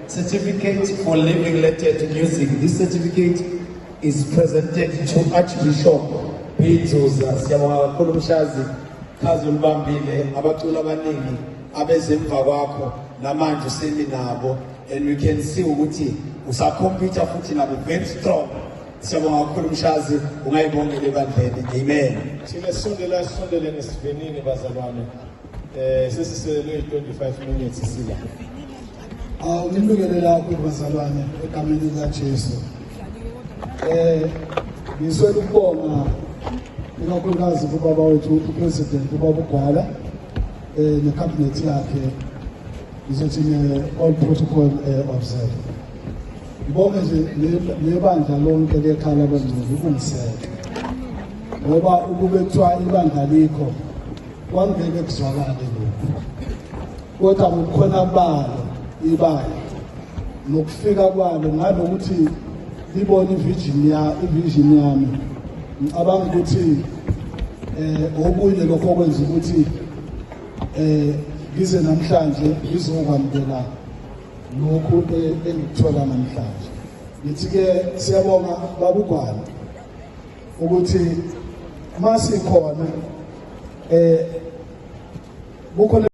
Certificate for Living Letter to Music. This certificate is presented to Archbishop Nzuza. Siyabonga kakhulu Mshazi, chaza ulibambile abaculi abaningi abezemva kwakho namanje usemi nabo and we can see ukuthi usakhompyutha futhi nabo very strong. Siyabonga kakhulu Mshazi, ungayibongela ebandleni. Amen. Thina sisondela sisondele ngesivinini bazalwane. Sesiselwe 25 minutes sila. Awu ngibingelele kakhulu bazalwane egameni likaJesu. Ngiswele ukubonga ikakhulukazi kubaba wethu uPresident ubaba uGwala necabinet yakhe, ngizothi ne all protocol observed. Ngibonge nje nebandla lonke leKhaya Labangcwele ukungiseka. Ngoba ukube kuthiwa ibandla likho kwangeke kuzwakale lokhu. Kodwa ngokukhona balo ibandla nokufika kwalo ngalokuthi libone ivision ya ivision yami, ngicabanga ukuthi okunye lokho okwenza ukuthi ngize namhlanje ngizokwamukela lokhu engikuthola namhlanje. Ngithi ke siyabonga babugwala ukuthi masikhona kukhona.